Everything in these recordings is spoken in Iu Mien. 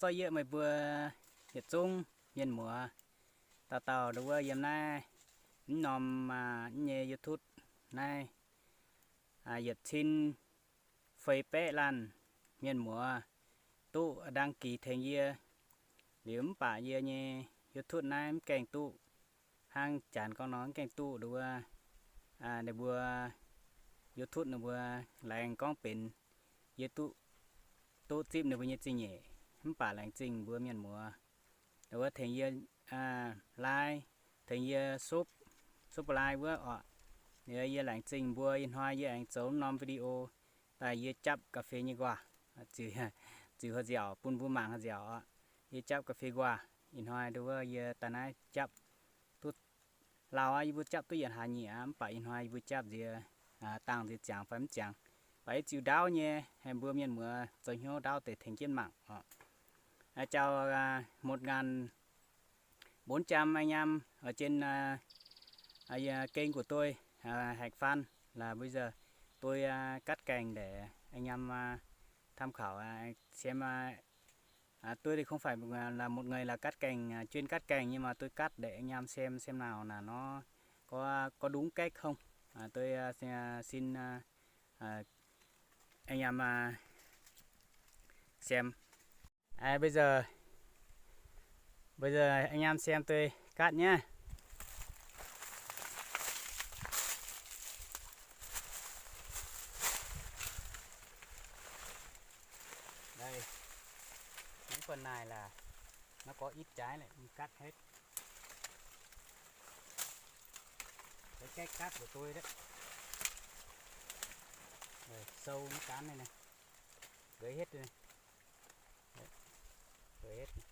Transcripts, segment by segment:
doix yieqv meih mbuo yietc zungv mienh muoz dauh dauh nduov wuov yiem naaiv mv norm nyei YouTube naaiv yietc cin feix baeqv laanh mienh muoz duqv đăng ký tengx yie. Liuz mv baac yie nyei YouTube naaiv mv gaengh duqv hnangv janx gorngv nor mv gaengh duqv nduov wuov ninh mbuo YouTube ninh mbuo laengz gorngv benx yie duqv, duqv zipv ninh mbuo nyei zingh nyeic, mv baac laengz zingh mbuo mienh muoz nduov wuov tengx yie like, tengx yie sub, subscribe wuov orqc. Liuz yie laengz zingh mbuo, ih hnoi yie aengx zoux norm video daaih yie japv ga'fei nyei nquaah, ziux haaix nziaauc bun mbuo mangc haaix nziaauc orqc. Yie japv ga'fei nquaah, ih hnoi nduov wuov yie daaih naaiv japv duqv lauh aqv, yie mbuo japv duqv yietc hlaax nyieqc aqv, mv baac ih hnoi yie mbuo japv nziex dangh nziex ziangx fai mv ziangx, baac yie ziux ndaauv nyei, mbuo mienh muoz zoux hnyouv ndaauv deix tengx jienv mangc orqc. Chào một ngàn bốn trăm anh em ở trên kênh của tôi, Hạch Phan, là bây giờ tôi cắt cành để anh em tham khảo xem. À, tôi thì không phải là một người là cắt cành, à, chuyên cắt cành, nhưng mà tôi cắt để anh em xem xem nào là nó có có đúng cách không. À, tôi à, xin, à, à, anh em à, xem. À, bây giờ bây giờ anh em xem tôi cắt nhé. Đây, những phần này là nó có ít trái lại, mình cắt hết. Cái cách cắt của tôi đấy. Đây, sâu nó cắn đây này. Gãy hết đây này. Đấy, gãy hết này.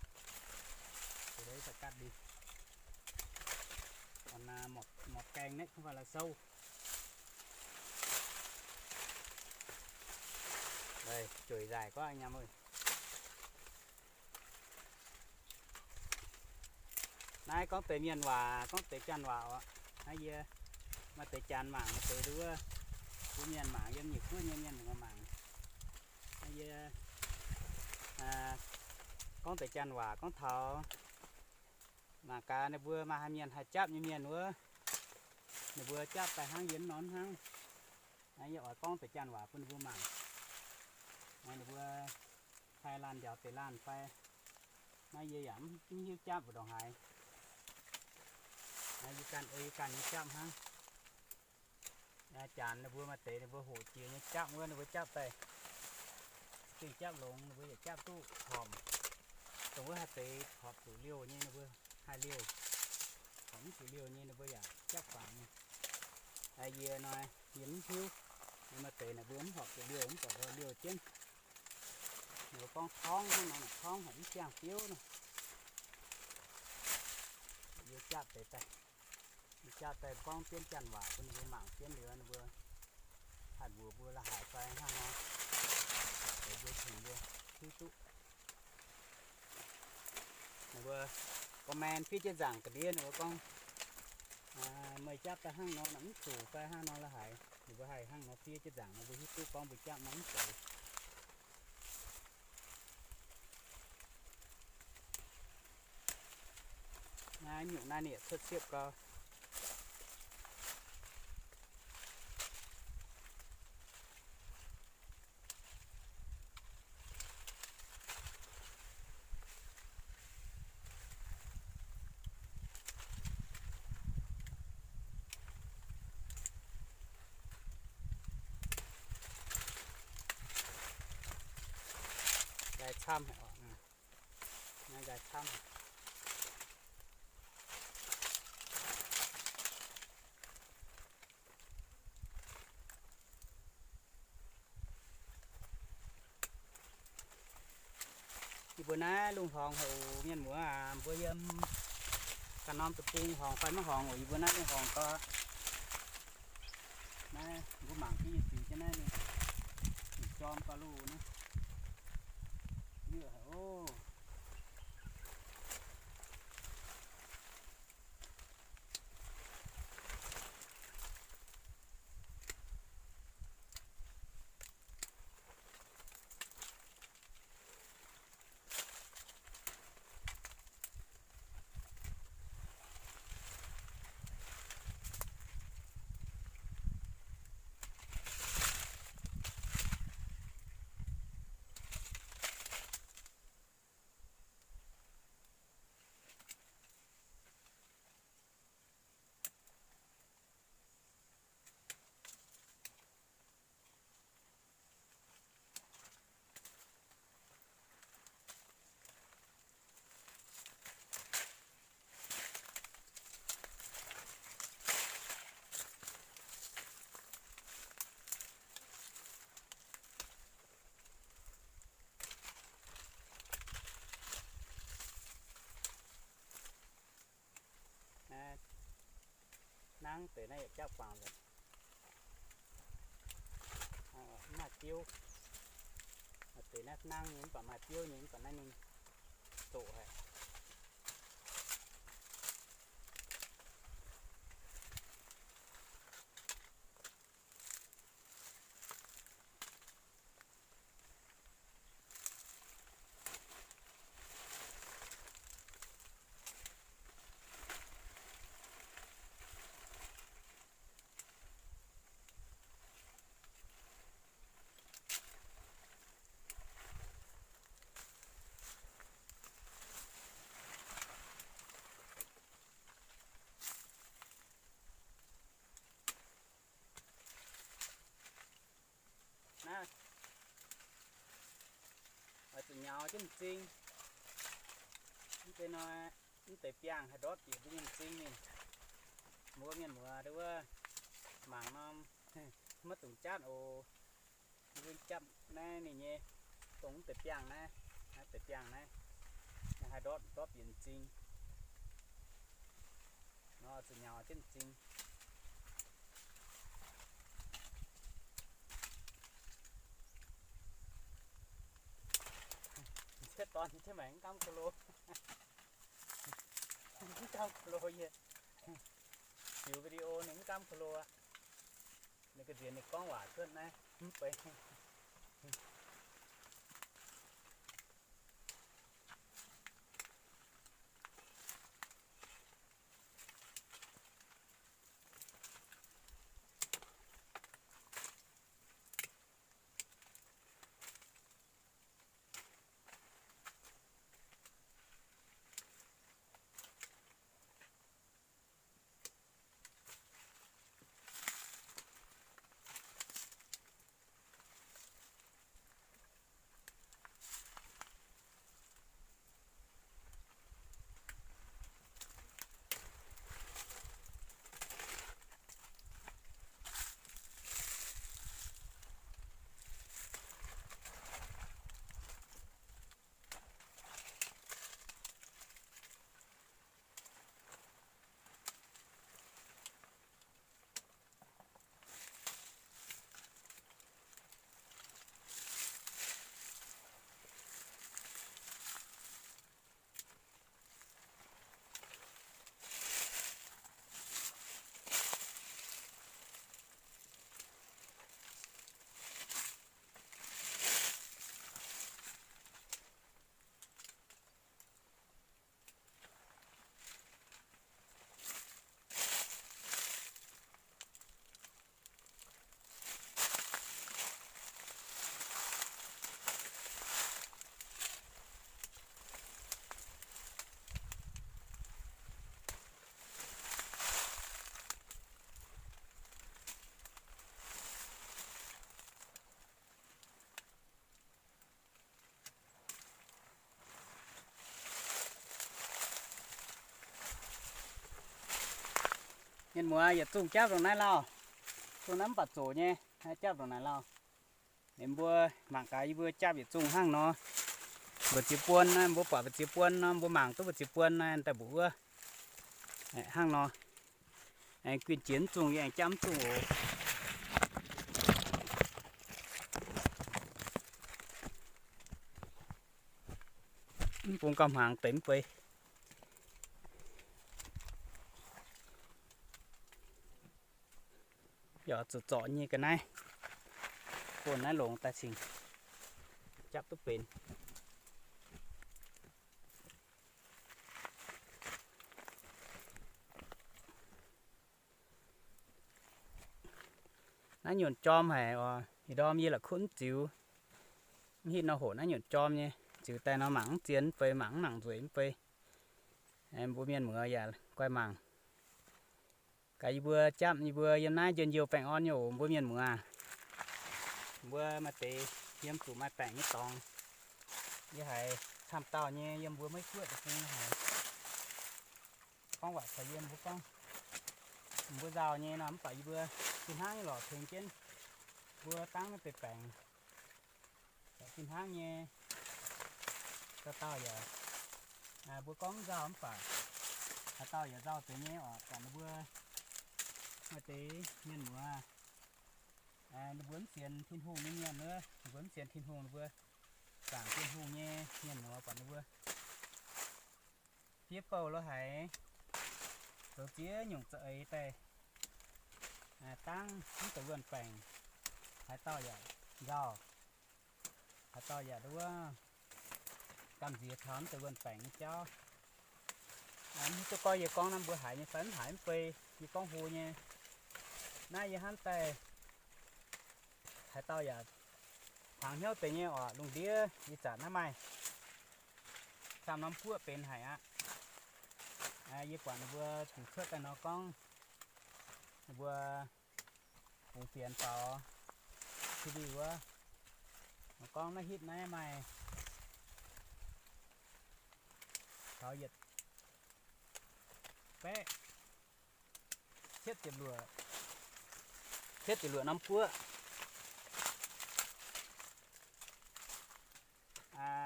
Cái đấy phải cắt đi. Còn à, một một cành đấy không phải là sâu. Đây, chổi dài quá anh em ơi. Naaiv gorngv deix mienh waac, gorngv deix janx waac oc. Naaiv yie maaih deix janx mangc, maaih deix nduov, mbuo mienh mangc, yiem nyic kuv nyei mienh mangc. Naaiv yie gorngv deix janx waac gorngv taux mangc gaax ninh mbuo maaih haaix mienh haih japv nyei mienh wuov, ninh mbuo japv daaih hnangv yie norm hnangv. Naaiv yie oix gorngv deix janx waac bun ninh mbuo mangc. Ninh mbuo haih laanh njaaux deix laanh fai. Naaiv yie yaac mv hiuv japv mbu'ndongc haaix. Naaiv yie ganh ei yie ganh nyei japv hnangv. Janx ninh mbuo maaih deix ninh mbuo hoqc jiex nyei japv wuov ninh mbuo japv daaih za'gengh japv longx, ninh mbuo yaac japv duqv horpc. Dongh wuov haaix deix horpc zuqc liouh nyei ninh mbuo haih liouh, horpc mv zuqc liouh nyei ninh mbuo yaac japv guangc nyei. Yie nor, yie mv hiuv. Maaih deix naaic mbuo mv horpc zuqc liouh, mv baac liouh jienv. Ninh mbuo gorngv torngv hnangv nor, torngv haic mv siang biouv nor. Yie japv deix daaih, yie japv daaih gorngv jienv janx waac bun ninh mbuo mangc jienv liuz ninh mbuo haih mbuox mbuo la'haaix fai hnangv nor, mbuo tengx mbuo hiuv duqv. Ninh mbuo comment fiev jienv nzaangc ga'ndiev ninh mbuo gorngv, meih japv daaih hnangv nor mv zuqc fai hnangv nor la'haaix, ninh mbuo haih hnangv nor fiev jienv nzaangc nor mbuo hiuv duqv gorngv mbuo japv nor mv zeiz. Naaiv nyungc naaiv ninh cuotv siepv gau. Nqaai camv haic oc. Nqaai camv haic. Yie mbuo naaiv lungh horngx haic oc mienh muoz aac, mbuo yiem ganh norm deic-bung horngx fai maiv horngx oc, yie mbuo naaiv lungh horngx gau. Naaiv mbuo mangc jienv nyei ziux jienv naaiv ninh jorm gau loh naaiv. Yie haic oc. Nangv deix naaiv yietc jauv guangc nzengc. Mv maaih biouv. Maaih deix naaiv nangv nyei mv baac maaih biouv nyei mv baac naaiv ninh doqc haic. Naaiv, oix zuqc nyaux jienv m'zing. Mv deix nor, mv deix biangh haih ndortv bieqc mbuo nyei m'zing ninh. Mbuo mienh muoz wuov mangc norm maiv dungx japv oc. Mbuo japv naaiv ninh nyei, dongh mv deix biangh naaiv, naaiv deix biangh naaiv, naaiv haih ndortv, ndortv bieqc m'zing. Nor zuqc nyaux jienv m'zing. M'sieqv dorn jienv maengx mv gaamv ko lo. Mv gaamv ko lo yie. Ziux video ninh mv gaamv ko lo aqv. Ninh ga'nziex ninh gorngv waac cuotv naaiv mv bei. Mienh muoz, yietc zungh japv ndongc naaiv lauh. Zungh naaiv mv baac zoqc nyei, japv ndongc naaiv lauh. Mbuo mangc gaax yie mbuo japv yietc zungh hnangv nor. Mbu'ziex buon naaiv, mbuo buatc mbu'ziex buon nor, mbuo mangc duqv mbu'ziex buon naaiv daaih mbuoqc wuov. Hnangv nor. Aengx guinh jiex mv zungh yie aengx japv mv zungh oc. Mv bung gauh hmuangx deix mv bei. Yaac zuqc zorc nyei ga'naaiv, bun naaiv longx daaih cingx japv duqv benx. Naaiv nyunc jorm haic oc. Ih ndorm yie la'kuqv mv ziux, mv hitv nor hoqc naaiv nyunc jorm nyei. Ziux daaih nor mangc mv zien mv bei, mangc mv nangc nzueic mv bei. Mbuo mienh muoz yaac guai mangc. Gaax yie mbuo japv yie mbuo yiem naaiv njien-youh baengh orn nyei oc mbuo mienh muoz. Mbuo maaih deix yiem zuqc maaih baengc nyei dorngx, yie haiz camv dauh nyei yiem mbuo Meiv Guoqv deic-bung haiz gorngv waac caux yie mbuo gorngv, mbuo nzauh nyei nor mv baac yie mbuo fih hnangv nyei lorqc tengx jienv mbuo dangv naaiv deix baengc. Fih hnangv nyei, dauh dauh yaac, mbuo gorngv nzauh mv baac haaix dauh yaac nzauh deix nyei oc. Buatc ninh mbuo maaih deix mienh muoz, ninh mbuo mv sienx Tin-Hungh nyei mienh wuov, ninh mbuo mv sienx Tin-Hungh, ninh mbuo zaangc Tin-Hungh nyei mienh muoz, buatc ninh mbuo fiev bouh lo haiz, zoux ziex nyungc za'eix daaih, dangv mv deix wuonh baengc, haaix dauh yaac nzauh, haaix dauh yaac nduov gamh nziex taux mv deix wuonh baengc nyei jauv. Mv hiuv duqv gorngv yie gorngv naaiv mbuo haiz nyei fai mv haiz mv bei, yie gorngv hlo nyei. Naaiv yie hnamv daaih haaix dauh yaac hnaangx hnyouv deix nyei oc. Lungh ndiev ih zanc naaiv maaih camv norm guoqv benx haic aqv. Yie buatc ninh mbuo zuqc cuotv daaih nor gorngv, ninh mbuo bungx fienx faaux T V wuov, gorngv naaiv hitv naaiv maaih taux yietc baeqv cietv ziepc luoqc, cietv ziepc luoqc norm guoqv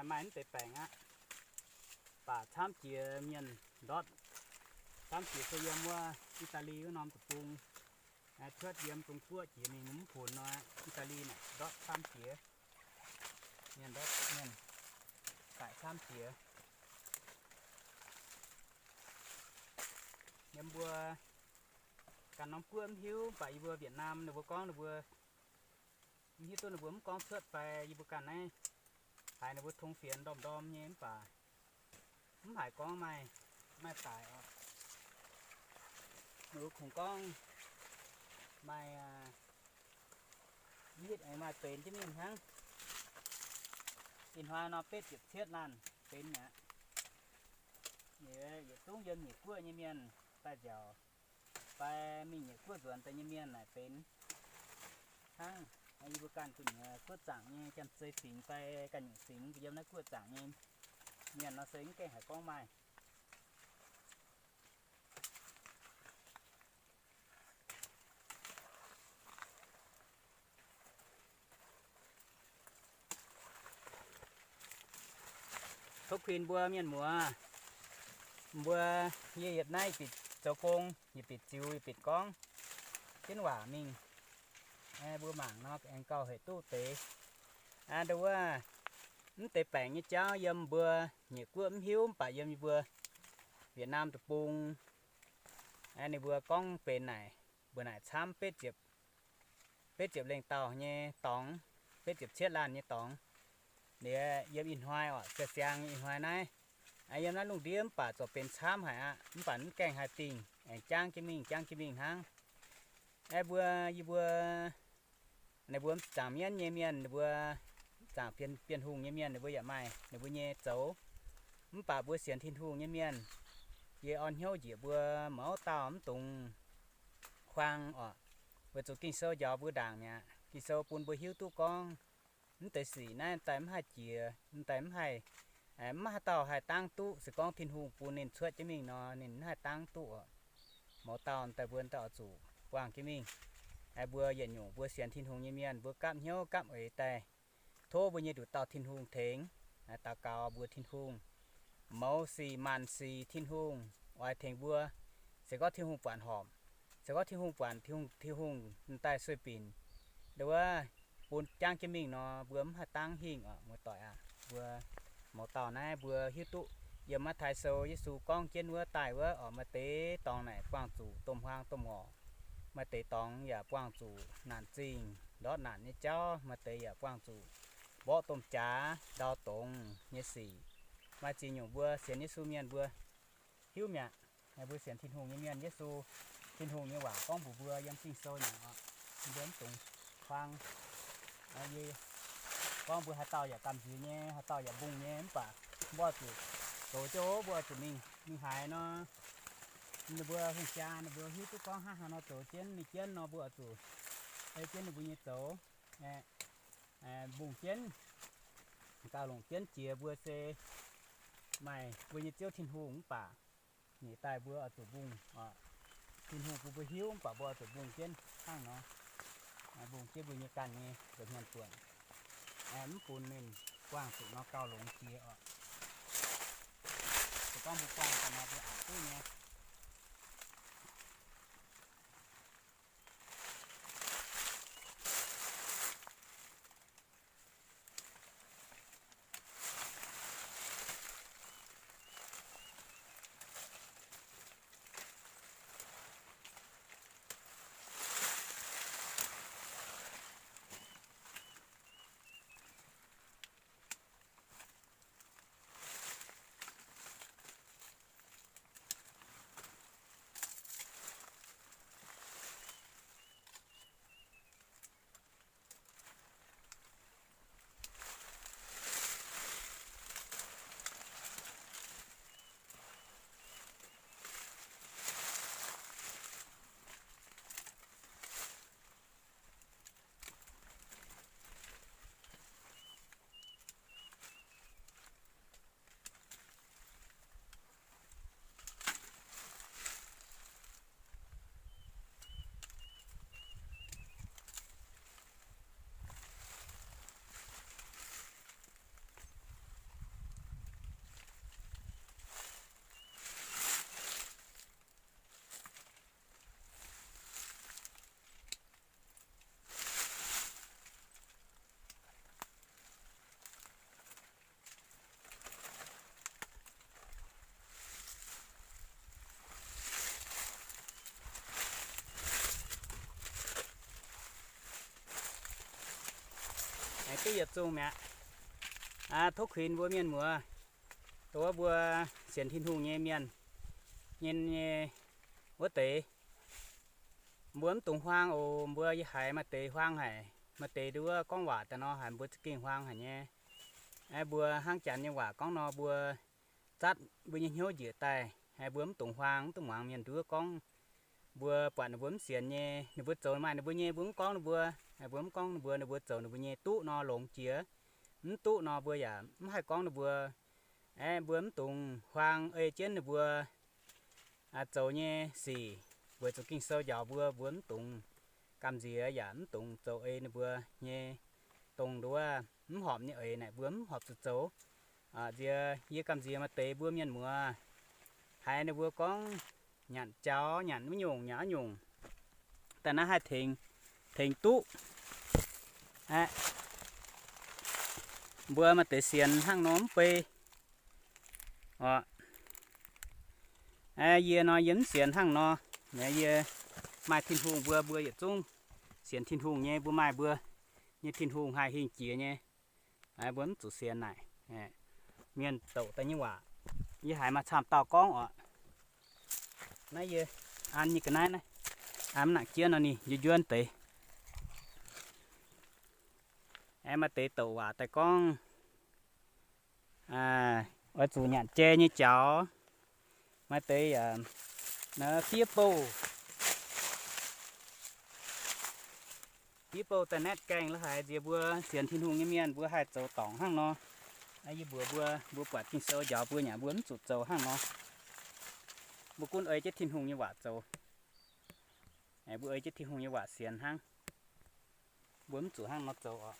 maaih mv deix baengc aqv. Baac camv jiex mienh ndortv, camv jiex se yiem wuov Ii^daa^li wuov norm deic-bung, cuotv yiem Zong Guoqv jiex mingh mv funx nor, Ii^daa^li naaic ndortv camv jiex, mienh ndortv mienh daic camv jiex. Yiem mbuo ganh norm guoqv mv hiuv, mv baac yie mbuo Việt Nam ninh mbuo gorngv ninh mbuo mv hiuv duqv ninh mbuo mv gorngv cuotv fai yie mbuo ganh naaiv haiz ninh mbuo tong fienx ndorm-ndorm nyei mv baac mv haiz gorngv maaih, maaih daic oc. Ninh mbuo kungx gorngv maaih, mv hitv aengx maaih benx jienv mingh hnangv. Ih hnoi nor betv ziepc cietv laanh benx mi'aqv. Yietc zungv yiem nyiec guoqv nyei mienh daaih nziaauc fai mingh nyiec guoqv nzuonx daaih nyei mienh naaic benx hnangv. Yie mbuo ganh gu'nyuoz guoqv zaangc nyei Janx-Zei Fingx fai ganh nyungc fingx yiem naaiv guoqv zaangc nyei mienh nor se mv gaengh haiz gorngv maaih. Tov kuinx mbuo mienh muoz, mbuo, yie yietc naaiv yietc bieqc zoux gong, yietc bieqc ziux, yietc bieqc gorngv jienv waac mingh. Mbuo mangc nor aengx gauh hec duqv deix. Nduov wuov, mv deix baengc nyei jauv yiem mbuo nyiec guoqv mv hiuv, mv baac yiem yie mbuo Việt Nam deic-bung, ninh mbuo gorngv benx naaic, mbuo naaic camv betv ziepc, betv ziepc lengh dauh nyei dorngx, betv ziepc cietv laanh nyei dorngx. Liuz yiem ih hnoi oc, siang-siang nyei ih hnoi naaiv, yiem naaiv lungh ndiev mv baac zorqv benx camv haic aqv. Mv baac mv gaengh haih dingh, aengx jangv jienv mingh, jangv jienv mingh hnangv. Aeqv, mbuo, yie mbuo, ninh mbuo zaangc mienv nyei mienh, ninh mbuo zaangc Bienh, Bienh Hungh nyei mienh, ninh mbuo yaac maaih ninh mbuo nyei zoux. Mv baac mbuo sienx Tin-Hungh nyei mienh, yie orn hnyouv njiec mbuo mouz dauh mv dungx kuang oc. Weic zuqc Ging-Sou njaaux mbuo ndaangc mi'aqv. Ging-Sou bun mbuo hiuv duqv gorngv, mv deix sic naaiv daaih mv haih jiex, mv daaih mv haih, mv haaix dauh haih dangv duqv. Se gorngv Tin-Hungh bun ninh cuotv jienv mingh nor, ninh mv haih dangv duqv oc. Mouz dauh daaih mbuo daaih oix zuqc buangh jienv mingh. Mbuo yietc nyungc mbuo sienx Tin-Hungh nyei mienh, mbuo gapv hnyouv gapv eix daaih tov mbuo nyei nduqc dauh Tin-Hungh tengx, daux gaux mbuox Tin-Hungh mouz sic maanc sic Tin-Hungh oix tengx mbuo. Se gorngv Tin-Hungh buatc horpc, se gorngv Tin-Hungh buatc, Tin-Hungh, Tin-Hungh daaih sueih binc, nduov, bun jangv jienv mingh nor, mbuo mv haih dangv hingh oc, muoz-doic aac. Mbuo mouz dauh naaiv mbuo hiuv duqv yiem Matv^taai Sou Yesu gorngv jienv wuov daaih wuov oc, maaih deix dorngx naaic buangh zuqc domh huaang domh ngorc. Maaih deix dorngx yaac buangh zuqc naanc zingh ndortv naanc nyei jauv, maaih deix yaac buangh zuqc mborqv domh jaax ndau dongz nyei sic. Maaih ziex nyungc mbuo sienx Yesu mienh mbuo hiuv mi'aqv. Mbuo sienx Tin-Hungh nyei mienh, Yesu, Tin-Hungh nyei waac gorngv mbuox mbuo yiem Ging-Sou naaic oc, mbuo mv dungx kuang. Yie gorngv mbuo haaix dauh yaac gamh nziex nyei, haaix dauh yaac mbungh nyei, mv baac mbuo zuqc zoux jienv, mbuo zuqc mingh, mingh haaix nor, ninh mbuo hungh jaa ninh mbuo hiuv duqv gorngv hnangv haaix nor zoux jienv mingh jienv nor, mbuo zuqc ei jienv ninh mbuo nyei zoux, mbungh jienv, gauh longc jienv jiex mbuo se maaih mbuo nyei Ziouv Tin-Hungh mv baac nyeic daaih mbuo oix zuqc mbungh. Tin-Hungh bun mbuo hiuv mv baac mbuo oix zuqc mbungh jienv hnangv nor, mbungh jienv mbuo nyei ganh nyei nza'hmien buonc, mv bun ninh buangh zuqc nor gauh longx jiex oc. Se gorngv mbuo buangh ganh nor mbuo aqc duqv nyei. Yietc zungh mi'aqv. Tov kuinx mbuo mienh muoz, dongh wuov mbuo sienx Tin-Hungh nyei mienh, nyei, nyei wuov deix, mbuo mv dungx huaang oc. Mbuo yie haiz maaih deix huaang haic, maaih deix nduov gorngv waac daaih nor haic mbuo za'gengh huaang haic nyei. Mbuo hnangv Janx nyei waac gorngv nor, mbuo zatv mbuo nyei hnyouv njiec daaih, mbuo mv dungx huaang, mv dungx muangx mienh nduov gorngv. Mbuo buatc ninh mbuo mv sienx nyei, ninh mbuo zoux maaih ninh mbuo nyei, mbuo mv gorngv ninh mbuo. Mbuo mv gorngv ninh mbuo, ninh mbuo zoux ninh mbuo nyei duqv nor longx jiex. Mv duqv nor mbuo yaac mv haih gorngv ninh mbuo. Aeqv, mbuo mv dungx huaang ei jienv ninh mbuo zoux nyei sic, weic zuqc Ging-Sou njaaux mbuo, mbuo mv dungx gamh nziex yaac mv dungx zoux ei ninh mbuo nyei dongh nduov mv horpc nyei eix naaic, mbuo mv horpc zuqc zoux. Nziex yie gamh nziex maaih deix mbuo mienh muoz, haiz ninh mbuo gorngv nyanc jaux, nyanc wuov nyungc, nyanc wuov nyungc, daaih naaiv haih tengx, tengx duqv. Aeqv, mbuo maaih deix sienx hnangv nor mv bei oc. Aeqv, yie nor yie mv sienx hnangv nor. Yie maaih Tin-Hungh mbuo, mbuo yietc zungv sienx Tin-Hungh nyei, mbuo maaih mbuo nyei Tin-Hungh haih hingh jiex nyei. Mbuo mv zuqc sienx naaic mienh douc daaih nyei waac. Yie haiz maaih camv dauh gorngv oc. Naaiv yie an nyei ga'naaiv naaiv, an mv nangc jiex nor ninh njuov njuov deix. Aeqv, maaih deix douc waac daaih gorngv oix zuqc nyanc jai nyei jaux. Maaih deix yaac naaiv fiev bouh, fiev bouh daaih naetv gaengh la'haiz nziex mbuo sienx Tin-Hungh nyei mienh mbuo haih zoux dorngc hnangv nor. Yie mbuox mbuo, mbuo buatc Ging-Sou njaaux mbuo nyei, mbuo mv zuqc zoux hnangv nor. Mbuo gunv ei jienv Tin-Hungh nyei waac zoux. Mbuo ei jienv Tin-Hungh nyei waac sienx hnangv. Mbuo mv zuqc hnangv nor zoux oc.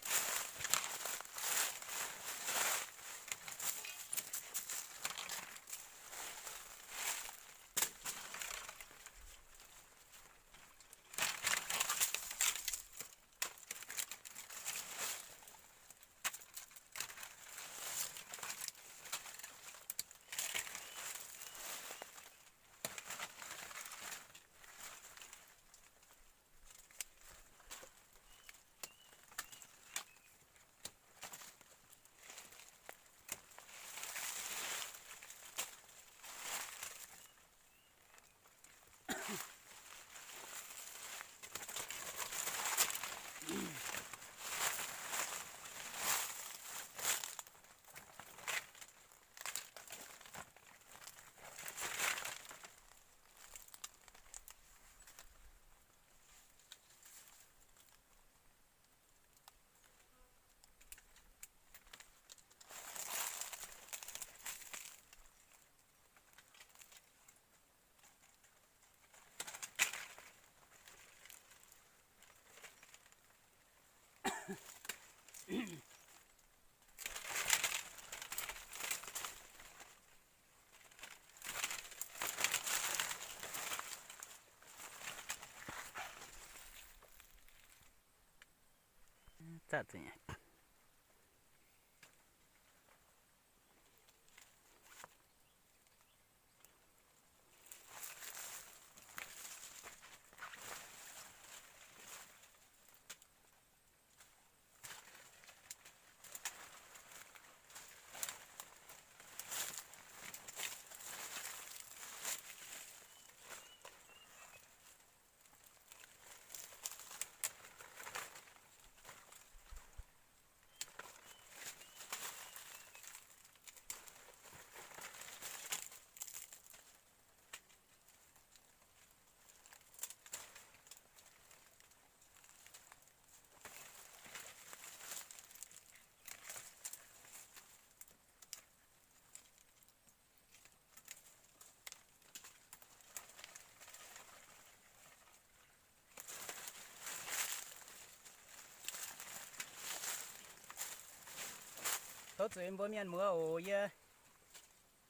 Tov zuiz mbuo mienh muoz oc. Yie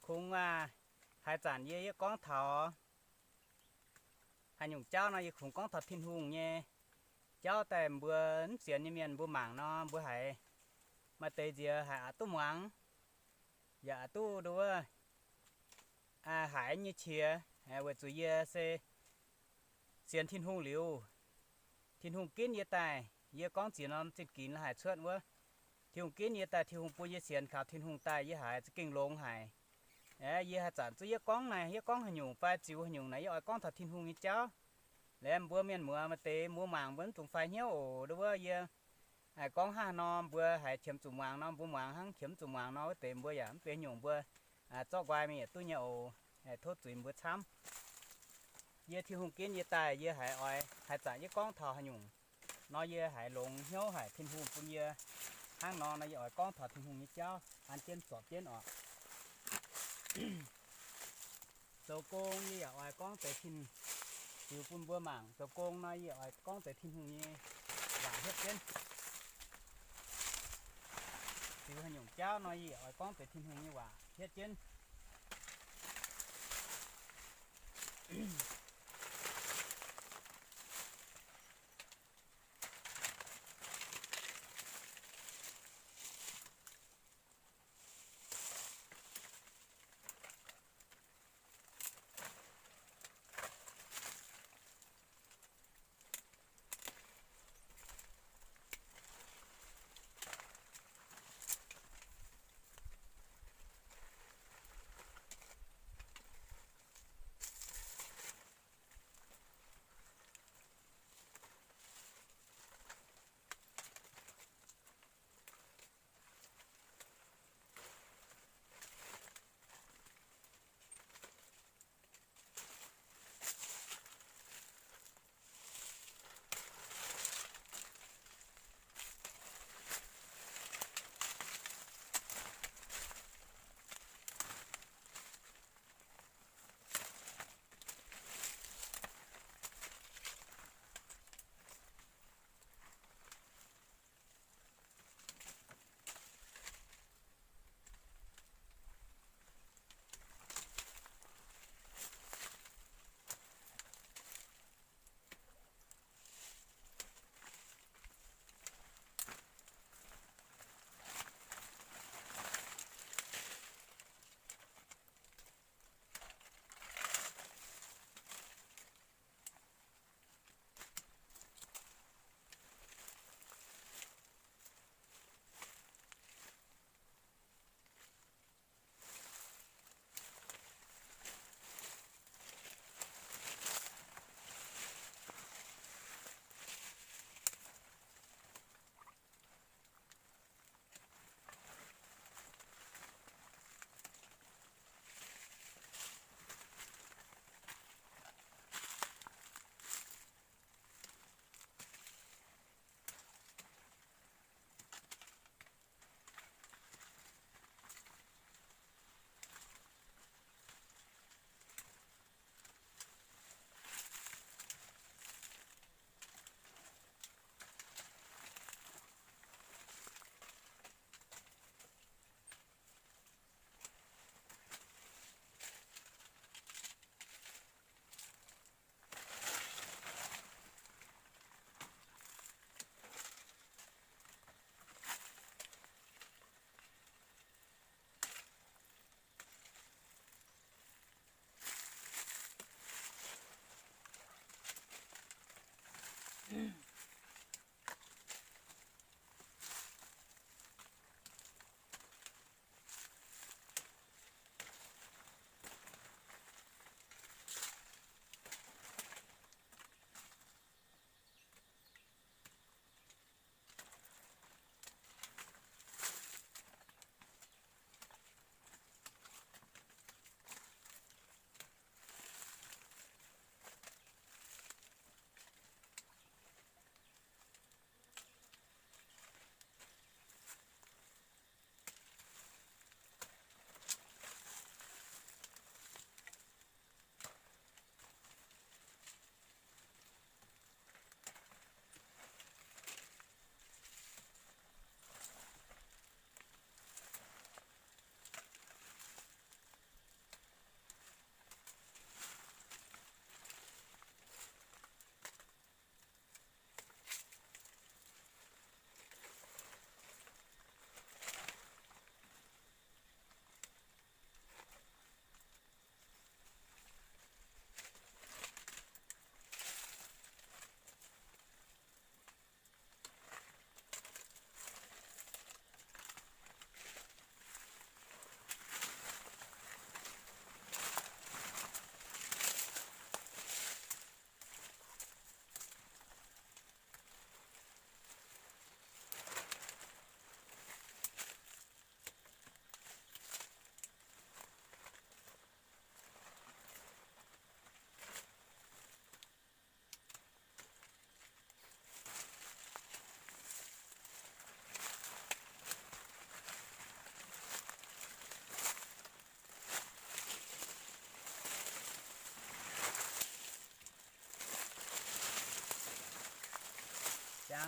kungx, aa, haaix zanc yie, yie gorngv taux haaix nyungc jauv nor, yie kungx gorngv taux Tin-Hungh nyei jauv daaih mbuo mv sienx nyei mienh mbuo mangc nor, mbuo haiz maaih deix nziex haiz aqc duqv muangx, yaac aqc duqv nduov, aa, haiz nyei qiex, weic zuqc yie se sienx Tin-Hungh liuz, Tin-Hungh ginv yie daaih, yie gorngv ziex norm zinh ginx la'haic cuotv wuov, Tin-Hungh ginv yie daaih, Tin-Hungh bun yie sienx kaux Tin-Hungh daaih, yie haiz za'gengh longx haic. Aeqv, yie haih zanc zuqv yie gorngv naaic, yie gorngv haaix nyungc fai ziux haaix nyungc naaic, yie oix gorngv taux Tin-Hungh nyei jauv. Laengz mbuo mienh muoz maaih deix mbuo mangc mbuo mv dungx fai hnyouv oc. Nduov wuov yie gorngv hnangv haaix nor mbuo haiz qiemx zuqc muangx nor, mbuo muangx hnangv qiemx zuqc muangx nor, wuov deix mbuo yaac mv benx nyungc, mbuo zorqv nqoi mingh yietc duqv nyei oc. Tov zuiz mbuo camv. Yie Tin-Hungh ginv yie daaih, yie haiz oix, haaix zanc yie gorngv taux haaix nyungc nor, yie haiz longx hnyouv haic, Tin-Hungh bun yie hnangv nor nor, yie oix gorngv taux Tin-Hungh nyei jauv an jienv zorpc jienv oc. Zoux gong yie yaac oix gorngv deix Tin, ziux bun mbuo mangc. Zoux gong nor yie oix gorngv deix Tin-Hungh nyei waac hietv jienv. Ziux haaix nyungc jauv nor yie oix gorngv deix Tin-Hungh nyei waac hietv jienv.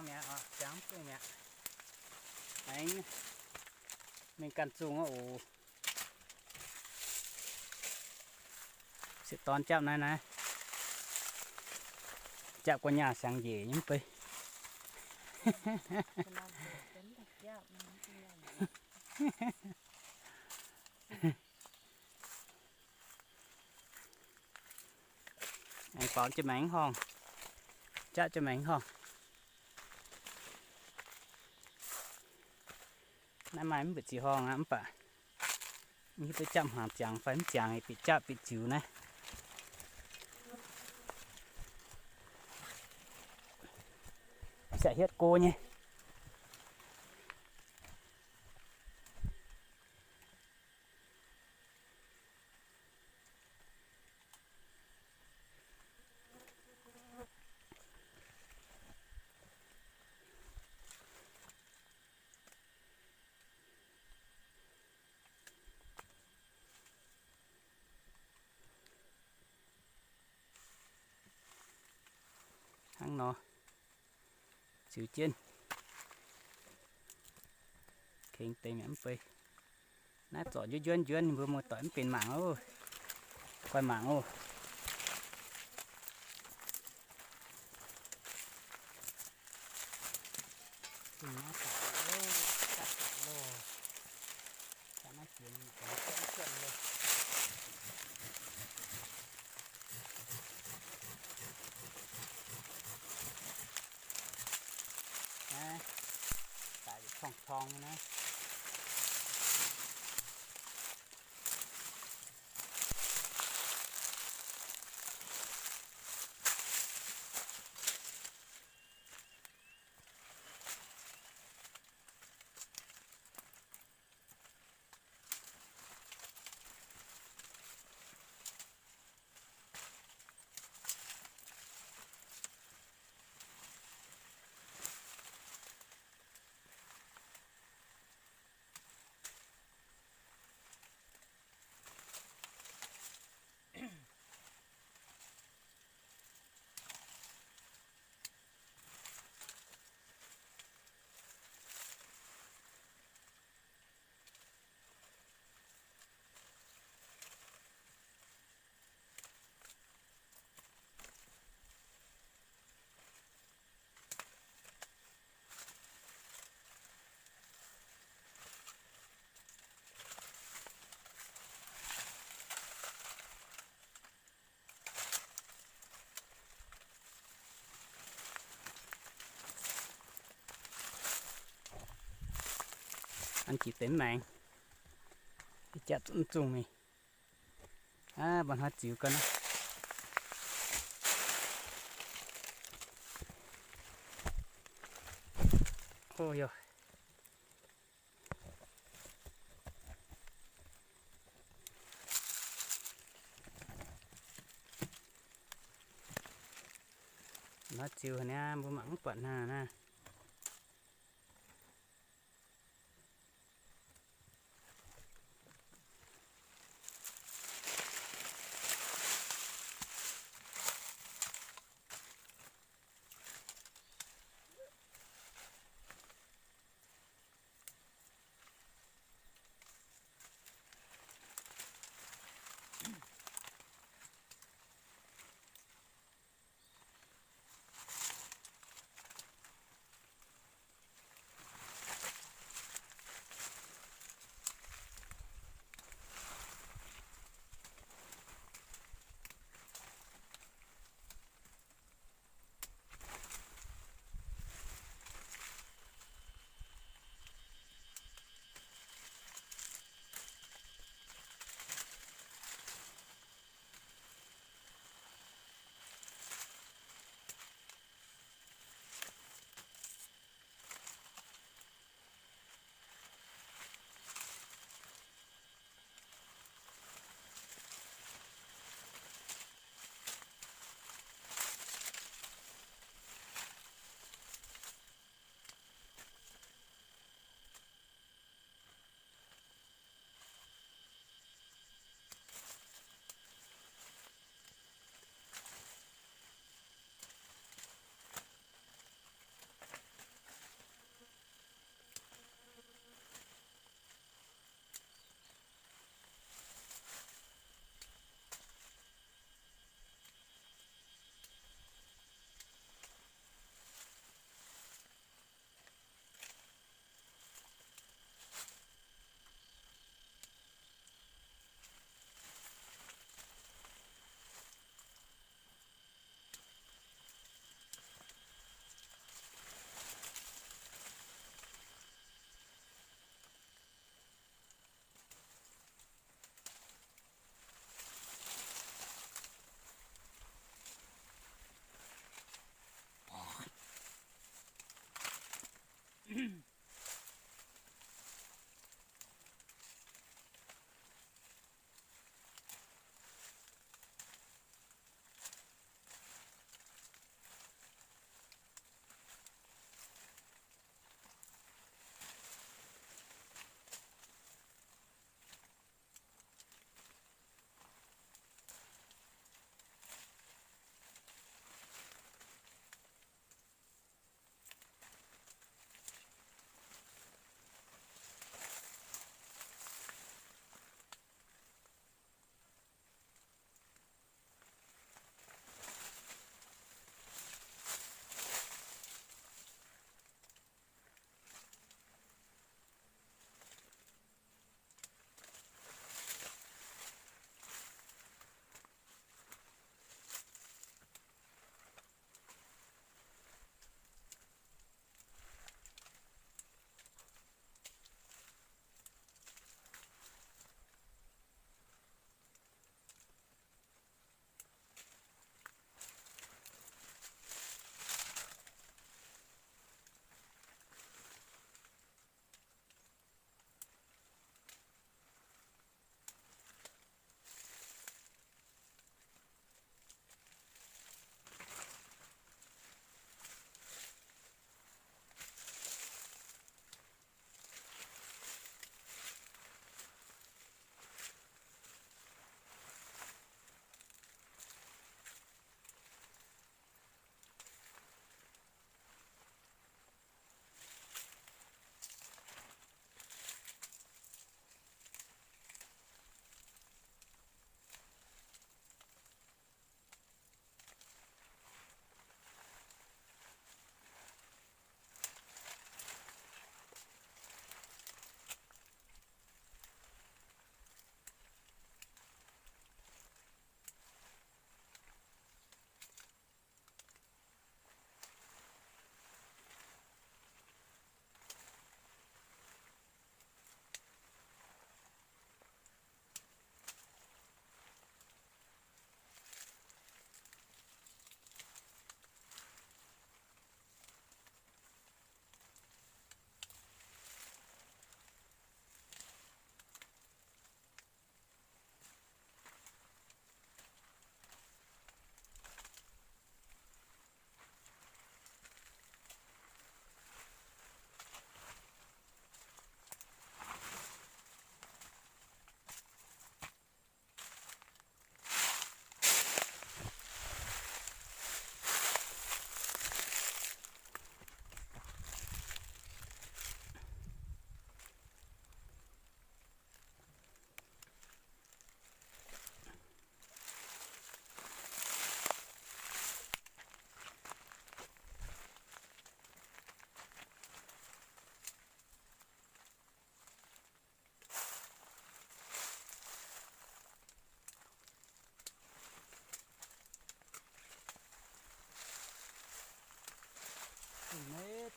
Mi'aqv, ziangx mv zungh mi'aqv. Aengx mingh ganh zungh oc. Se dorn japv naaiv naaiv. Japv gu'nyaaih siangx njiec nyei mv bei. Aengx baaux jienv maengx horngh. Japv jienv maengx horngh. Naaiv maaih mv mbu'ziex horngh aqv, mv baac hiuv duqv japv hnaangx ziangx fai mv ziangx, bieqc japv bieqc ziux naaiv. Siac hietv go nyei. Hnangv nor, ziux jienv. Kengx deix mi'aqv mv bei. Naaiv zorc njuonv njuonv njuonv, mbuo muoz-doic mv benx mangc oc. Guai mangc oc. Daic corngh corngh nyei naaiv. An jiex deix maengx, jatv zungh mingh. Aav, mba'hnoi ziux gau naaiv. O, yauh. Nor ziux haic niaa, mbuo mangc mv buatc hnangv naaiv.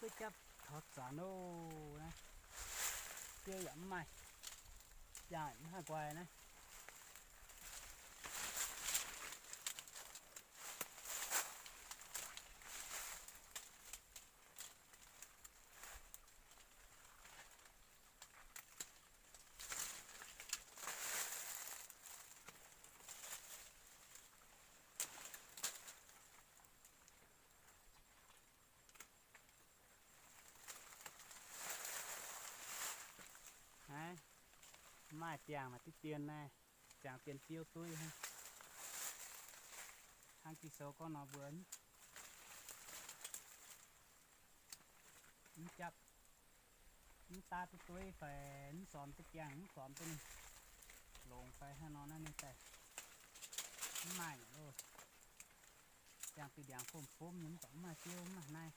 Duqv japv taux zanc loh naaiv, biouv yaac mv maaih, jaang mv haih nqoi naaiv. Naaiv maaih diangh maaih diqv dien naaiv, ziangx dien biouv dueiv hnangv. Hnangv Ging-Sou gorngv nor mbuo mv japv, mv daav duqv dueiv fai mv sormx duqv diangh, mv sormx duqv ninh longx fai hnangv nor naaiv ninh daaih mv maaih nyei loh. Ziangx bieqc ndiangx fomv-fomv nyei mv baac mv maaih biouv, mv maaih naaiv.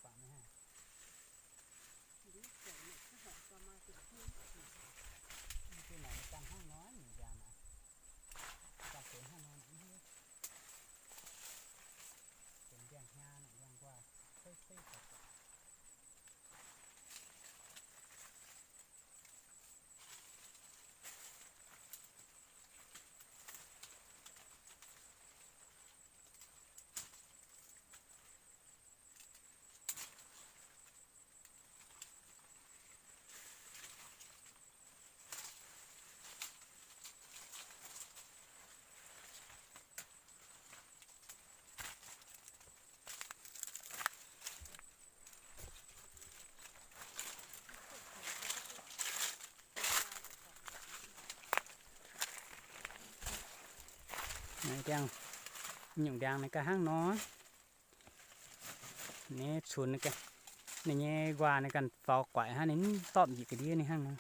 Guangc mv haic. Mv deix naaic ganh hnangv nor, mv ndiangx naaic, ganh benx hnangv nor naaic, mv hiuv. Benx ndiangx-hnyangx naaic, ndiangx-nquaah, feiv feiv guangc guangc. Naaiv ndiangx, nyungc ndiangx naaiv ganh hnangv nor. Ninh cunx, ninh nyei nquaah ninh ganh faaux guaic hnangv, ninh mv dorpv njiec ga'ndiev ninh hnangv nor.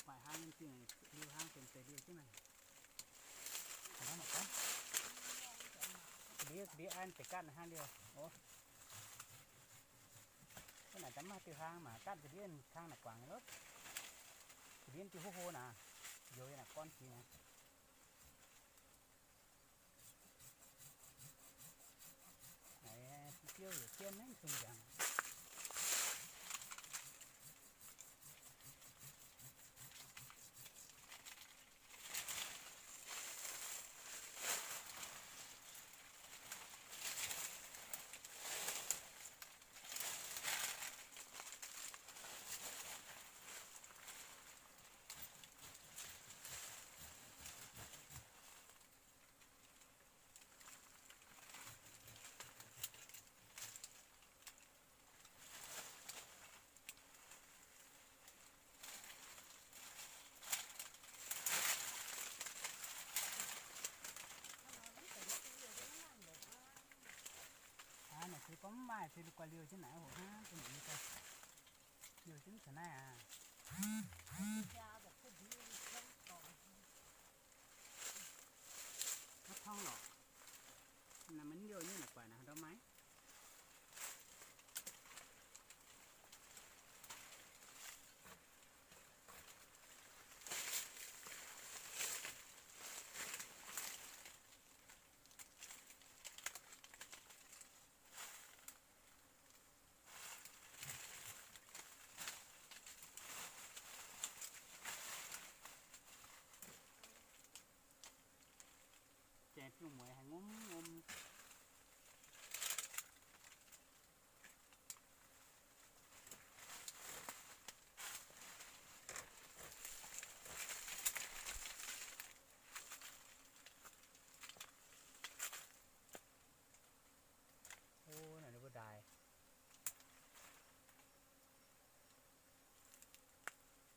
Maaih hnangv nyei zingh, liuh hnangv benx deix liuh jienv naaic. Ga'ndiev, ga'ndiev an deix ganh hnangv liuh. Ov, hnangv naaic daaih mv maaih diuh hlaang mangc ganh ga'ndiev kang naaic guangc nyei lov. Ga'ndiev diuh huv huv naaic, youz yiem naaic gorn jiex naaic. Naaiv biouv yietc jienv maiv zungh nziangx. Aa, naaic se gorngv mv maaih se guaix liouh jienv naaiv hoc hnangv, liouh jienv taux naaiv aqv. Maiv tongv lorqc. Naaiv maiv liouh nyei naaic guaix naaic ndau maiv. Janx-fingx-mueiz haiz ngomv ngomv. O, naaiv ninh mbuo ndaaih,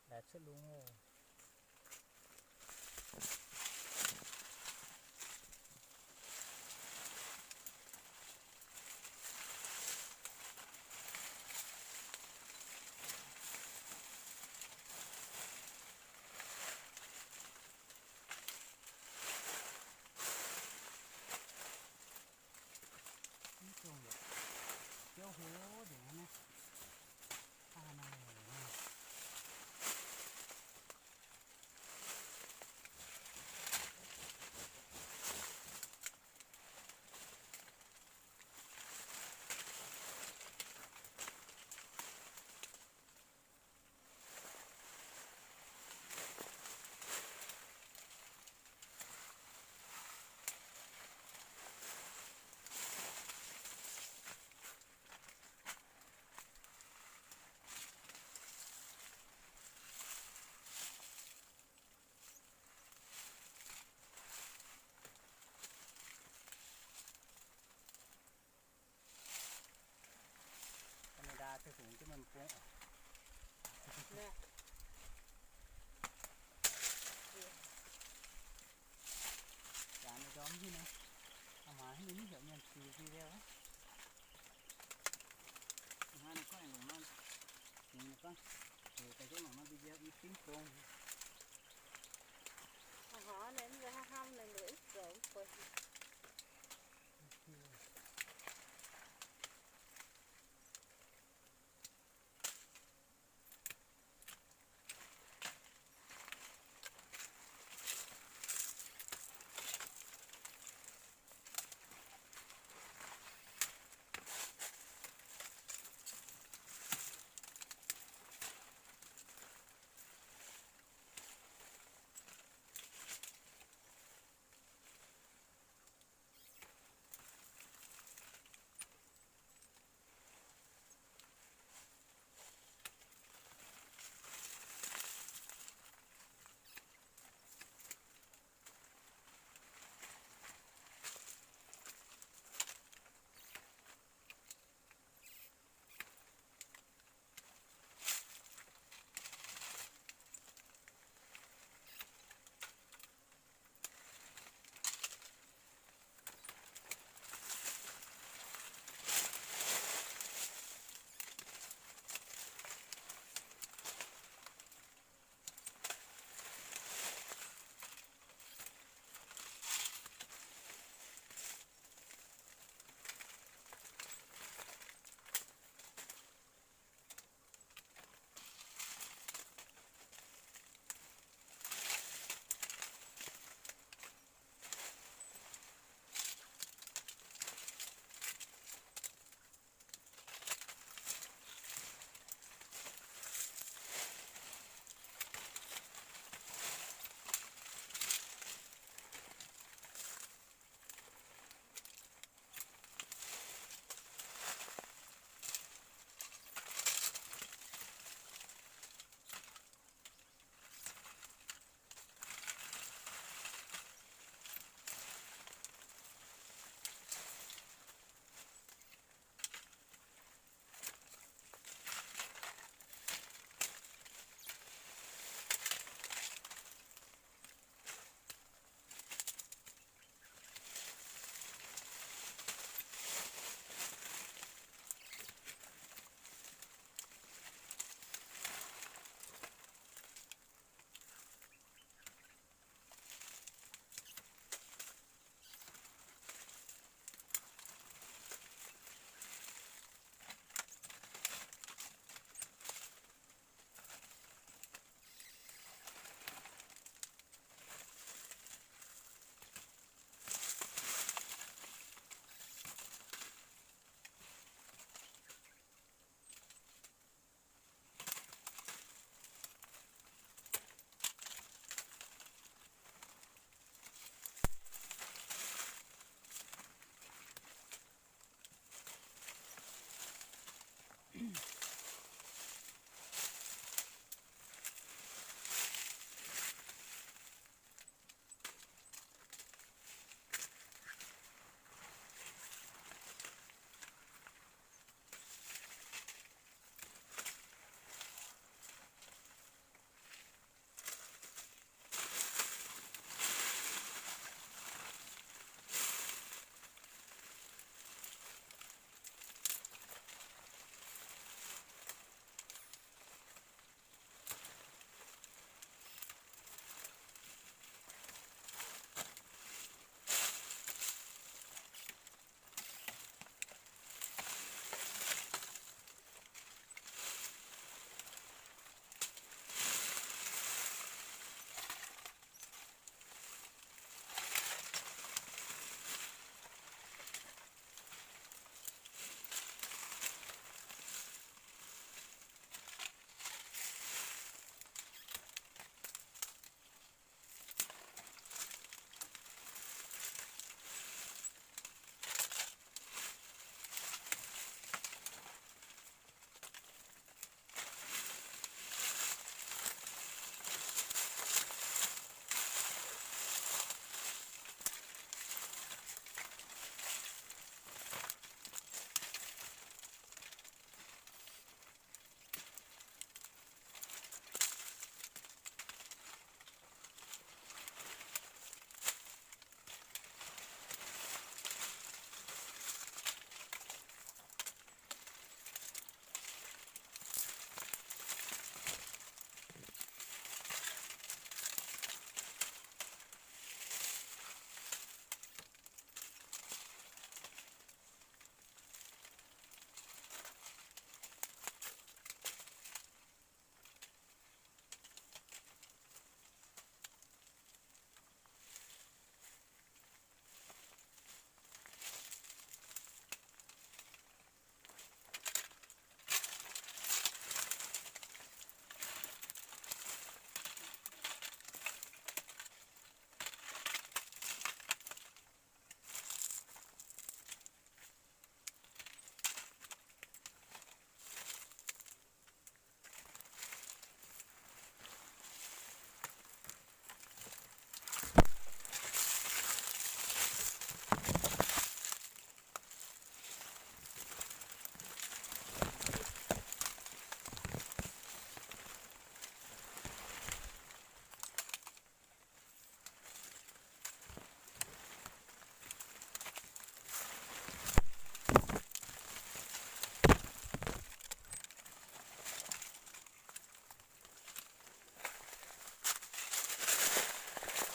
ndaaih cuotv lungh oc.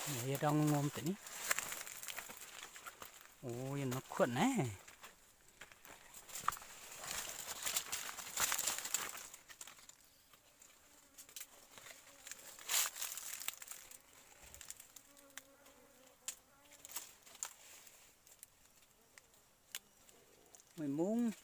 Yie ndau ngom deix ni. O, yie nor kuotv naaiv. Meih mungv.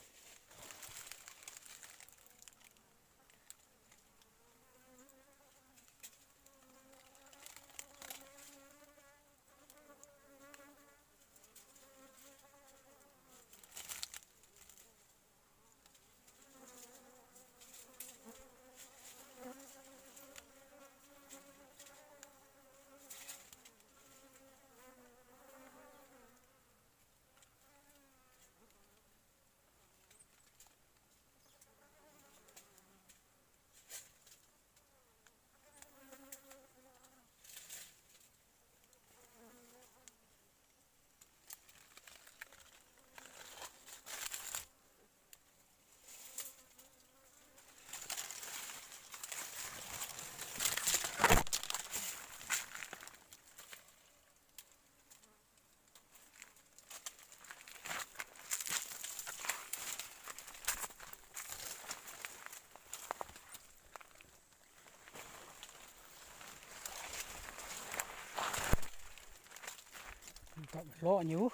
Lorqc nyei wuov.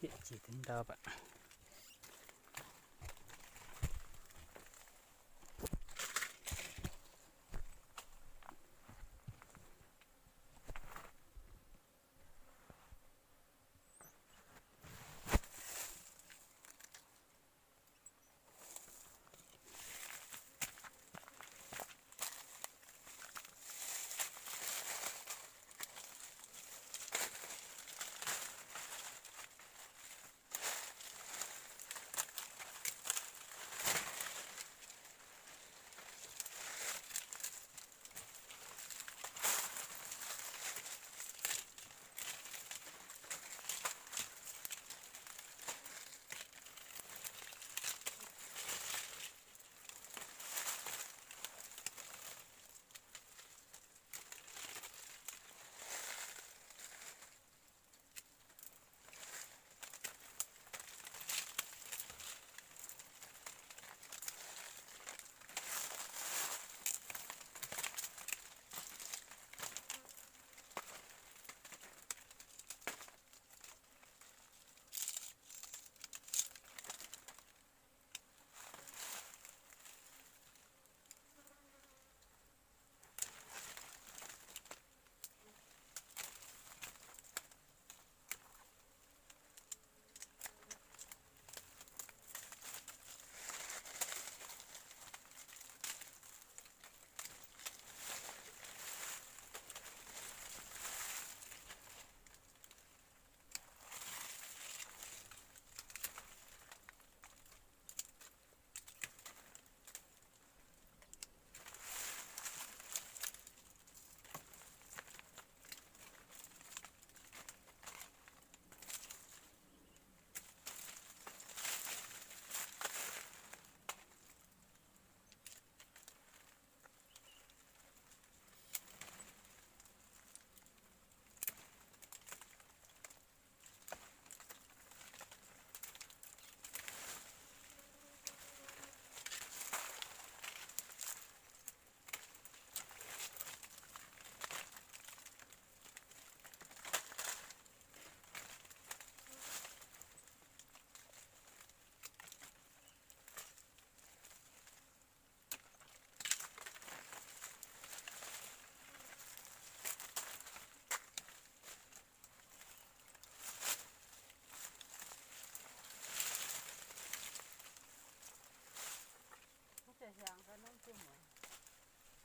Bieqc jiex ndau baac.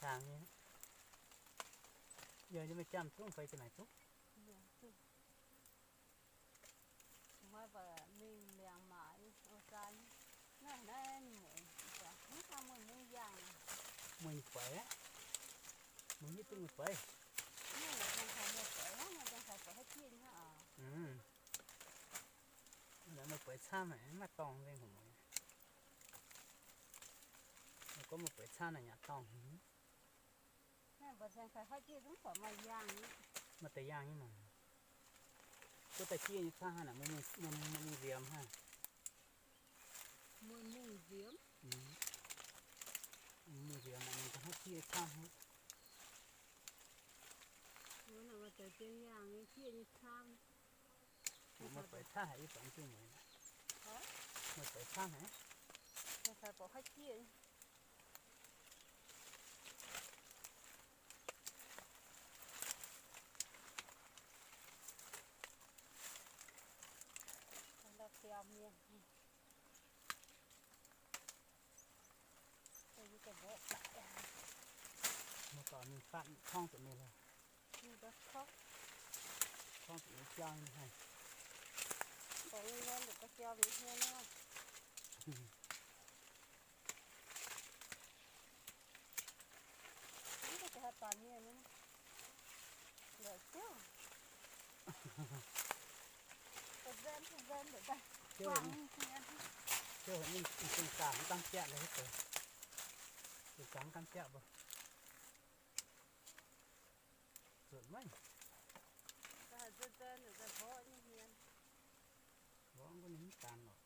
Hnyangx nyei. Yie nyei maaih jamh zungv fai ga'naaiv zungv. Mbuo mingh liangx maac, o, zaan naaiv, naaiv mueic, mv baac mueic nyei bueix, mueic nyei dingh mueic bueix. Mueic bueix camv haic, mv maaih dorngx nzengc hmuangx mueic. Gorngv mueic bueix camv naaic yaac dorngx. Maaih deix yaangh nyei maah. Gorngv daaih jieqv nyei camv haaix naaic, mingh nziemx haaix. Mingh nziemx, mingh nziemx naaic, mingh daaih haiv jieqv nyei camv haic. Maaih deix yaangh nyei jieqv nyei camv. Maaih bueix camv haic, yie buatc duqv mueic. Maaih bueix camv haic. Mbuo dorh mingh fatv torngv zuqc ninh lorqc. Torngv zuqc ninh jauv nyei haic. Mv baac haih baamh mienh nyei. Lorqc ziouc. Ziouc ninh zungv zaangc mv gaamv biaqv lorqc. Zungv zaangc mv gaamv biaqv mbuo. Zuotc maiv. Mborqv mbuo ninh mv daanx lorqc.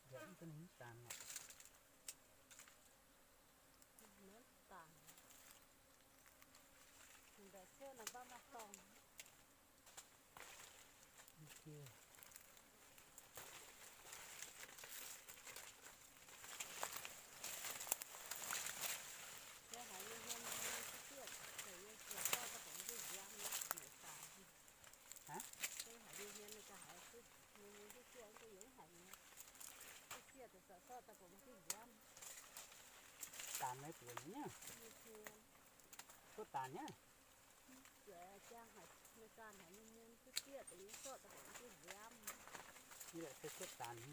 Nzuonx mv duqv ninh mv daanx lorqc. Mv daanx. Mv baac ciouv naaic mv baac maaih Haaix nyungc hmien duqv dieh, yie ziouc zorqv daaih bungx duqv nziaamv nyei, maiv daaih. Haaix nyungc hmien ninh ga'haaix duqv, ninh duqv dieh, yie mv haiz nyei. Duqv dieh ziouc zorqv daaih bungx duqv nziaamv. Daanx maiv buoz nyei. Duqv daanx nyei. Ziouc jang haic, maiv daaih haic, ninh duqv dieh deix nyei, zorqv daaih bungx duqv nziaamv. Yie laaic se duqv daanx.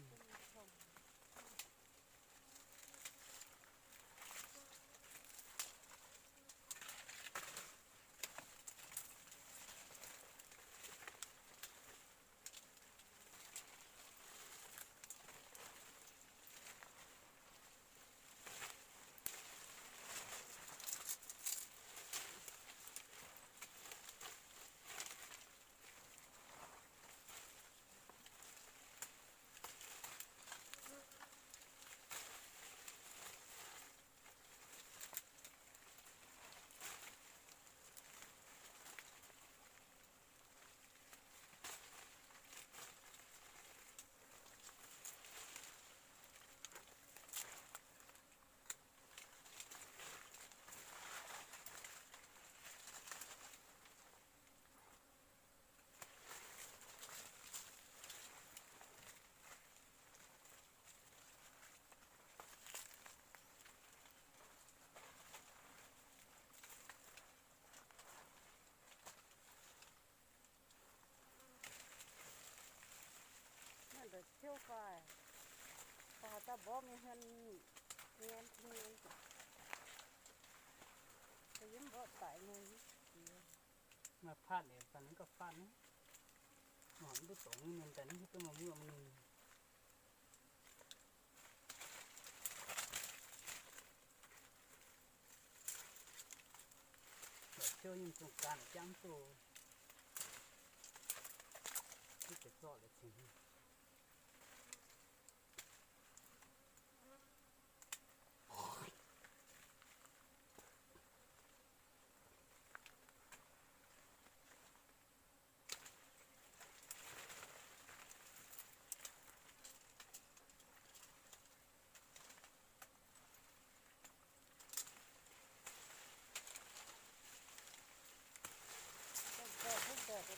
Naaiv ndeic ciouv fai? Fai haaix dauh mborqv mingh hmien, hmien, hmien, yie mv mborqv daic mingh. Maaih fatv liuz daaih ninh gauh fatv naaiv. Mv duqv dongz mienh daaih ninh hiuv duqv maaih muoqv mingh. Ndeic ciouv nyei zungh gan jangv duqv. Duqv deix zorqv la'cingx.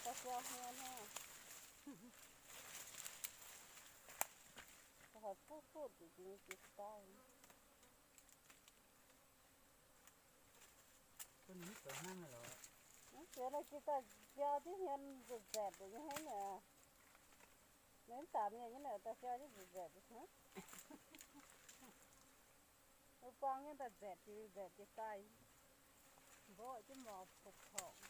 Daaih siou hmien hnangv. Haaix fuqv fuqv zuqc jiex jiex daaih. Mv zuqc naaiv jiex daaih biaa diuv hmien nzaetc nzaetc nyei hnangv naaic. Ninh mv daaih mienh nyei naaic daaih siou jienv nzaetc nzaetc. Wuov buang nyei daaih nzaetc jiex nzaetc jiex daaih. Mborqv jienv mor puoqv porngx.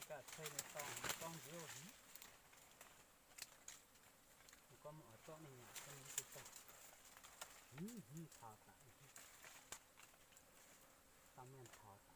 Ga'ceix ninh dorngh gorngv nziouv. Gorngv mv oix zorqv ninh nyanc, gorngv ninh mv duqv zorqv. Hmz, hmz, taux daaih. Dauh mienh taux daaih.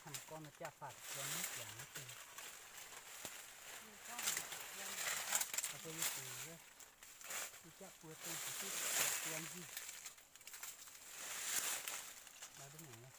Hnangv gorngv nor jaa-faatc juang mv jangx wuov deix. Mbuo yie dingc wuov, yie jaa buo dongh ziqc duqv buo nzih. Nor duqv nyungc nyei.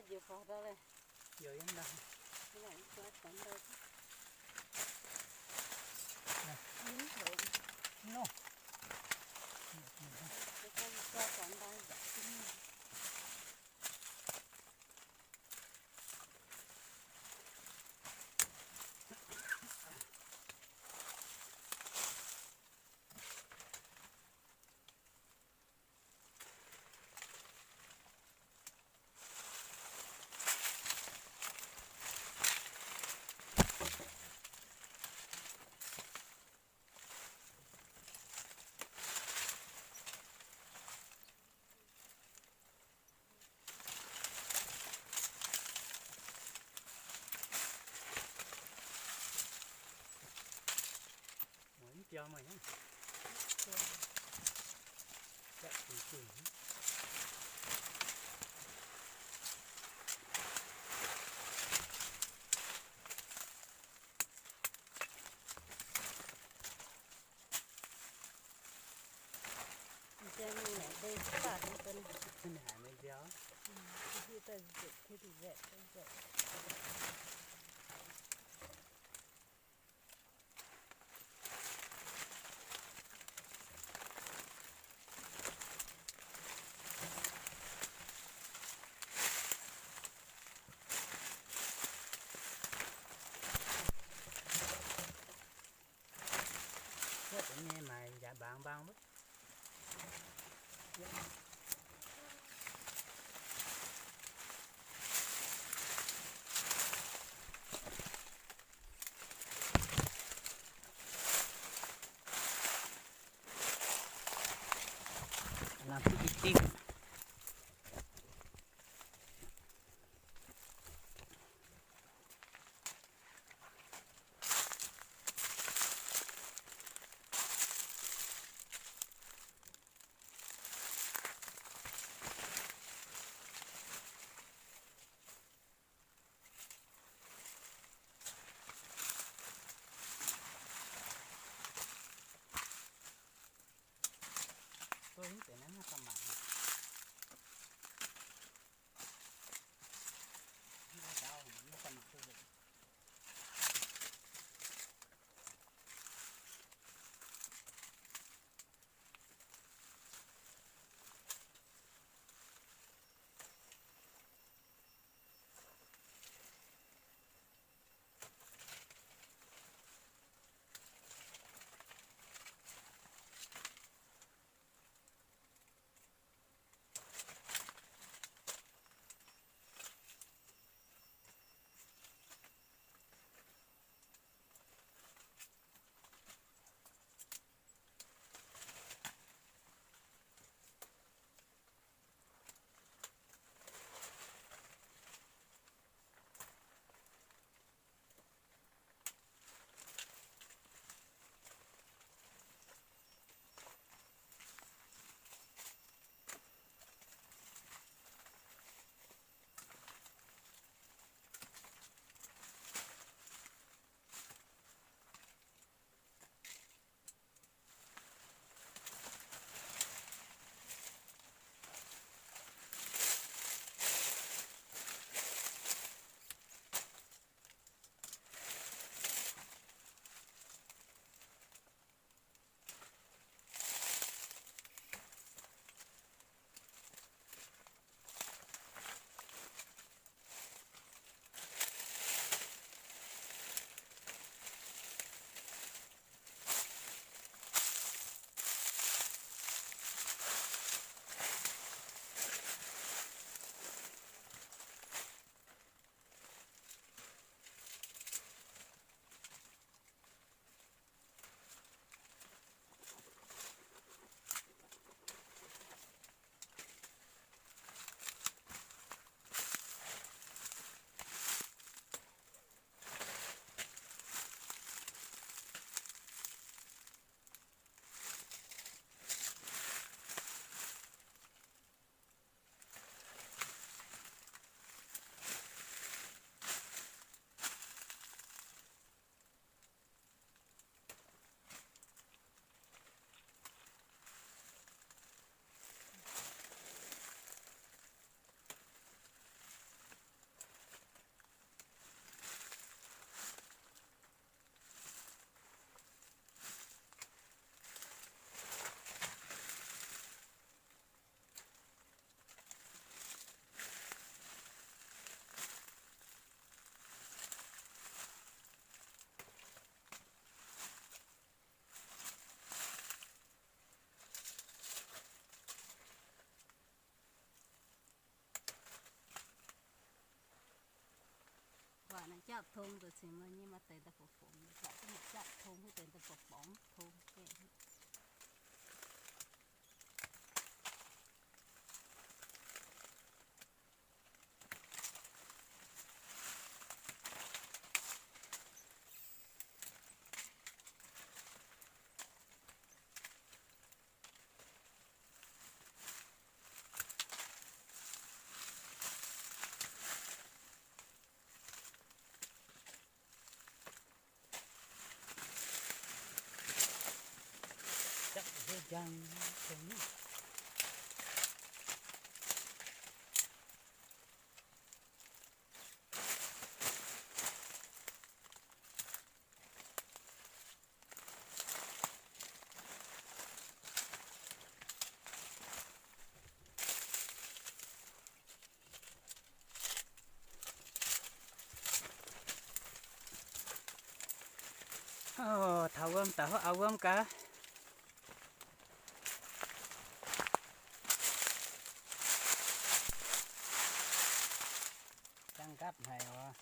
Youz fov ndau leh. Youz yiem ndau. Nor. Mv biaux meih hnangv. Nyei maaiz njaaux mbaang mbaang wuov. Lamh diqv diqv. Jatv tong deix cingx maaih nyei, maaih deix daaih fomx-fomx, jatv tong, maaih deix daaih borngz tong. Taux wuom daaih hopv auv wuom gaax. Jangv nqaapv haic oc.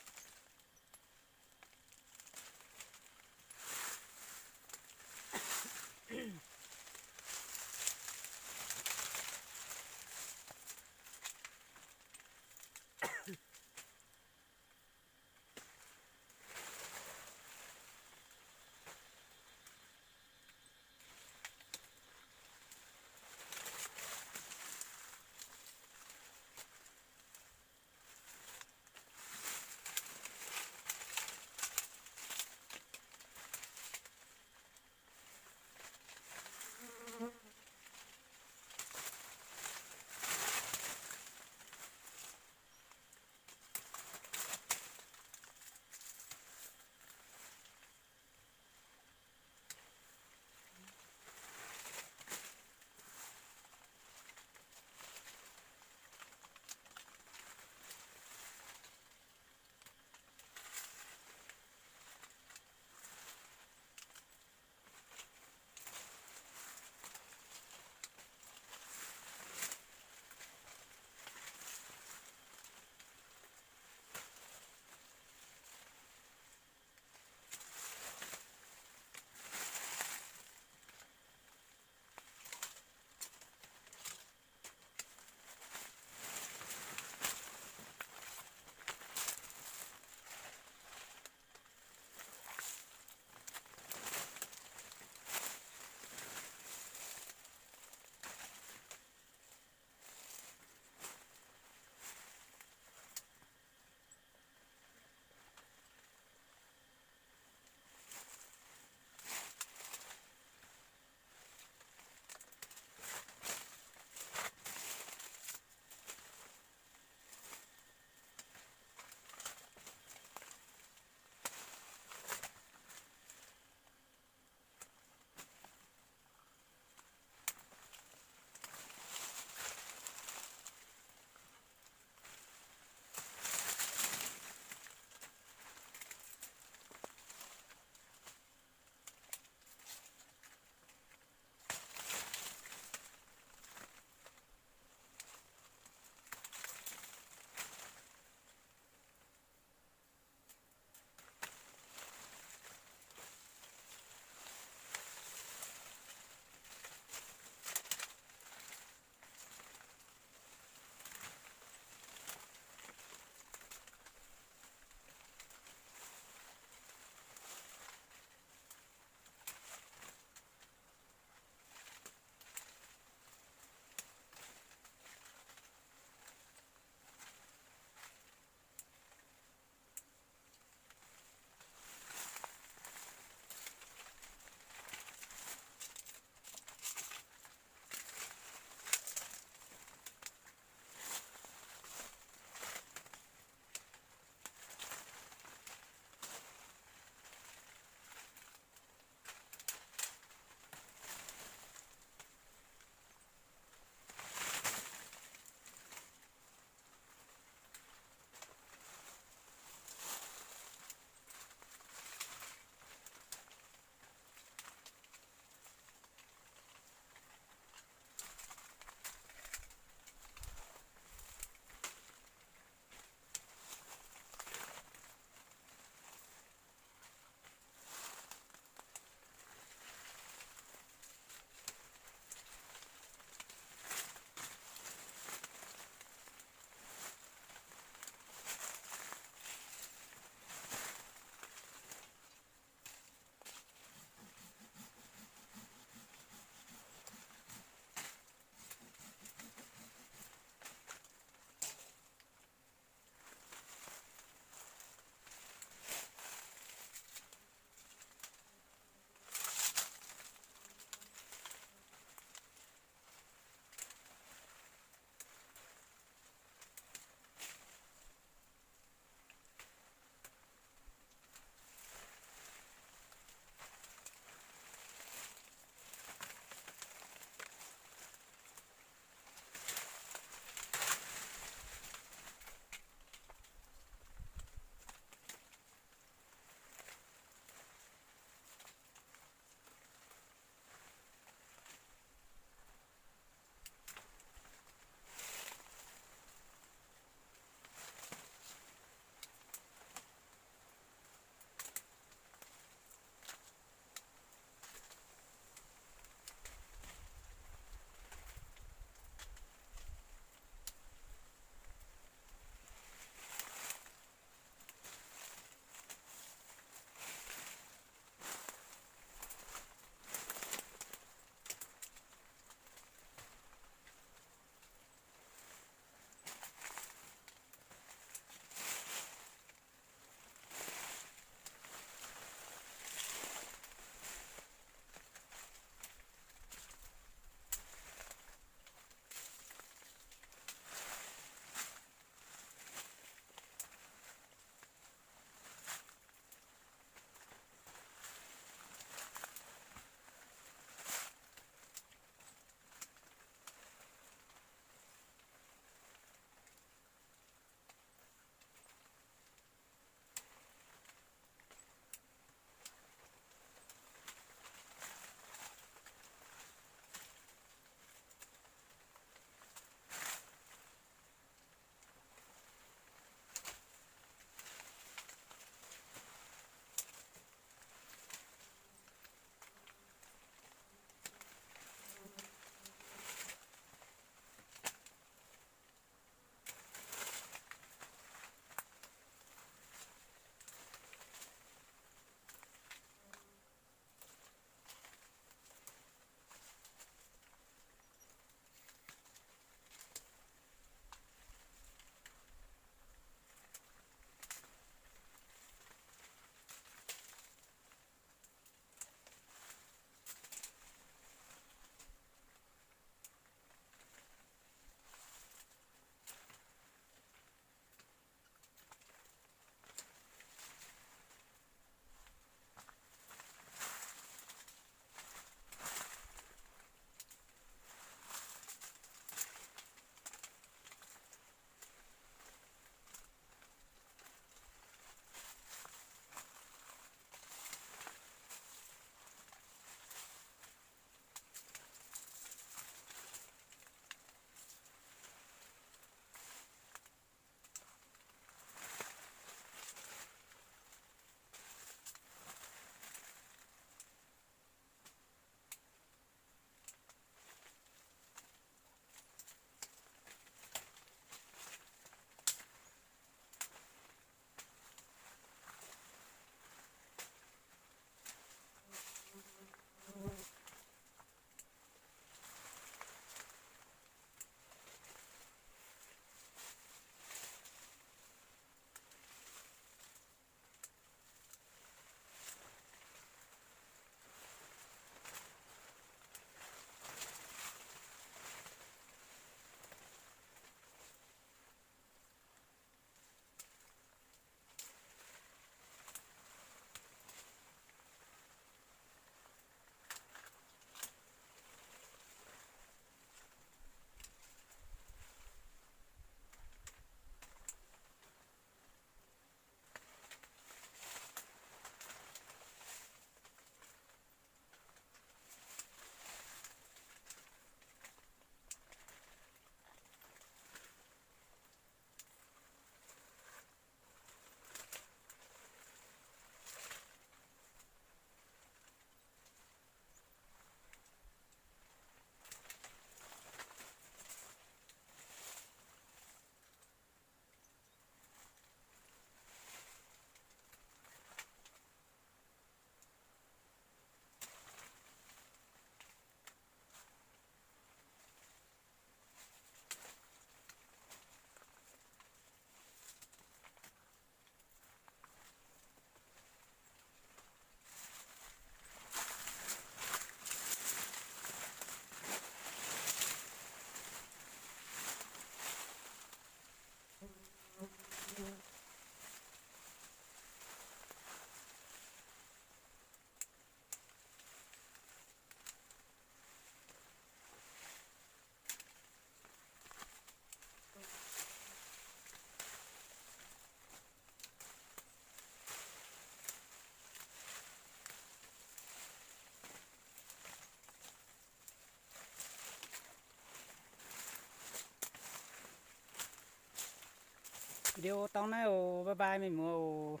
Video tau naaiv oc. Bye bye meih mbuo oc.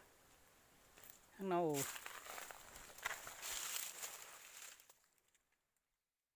Hnangv nor oc.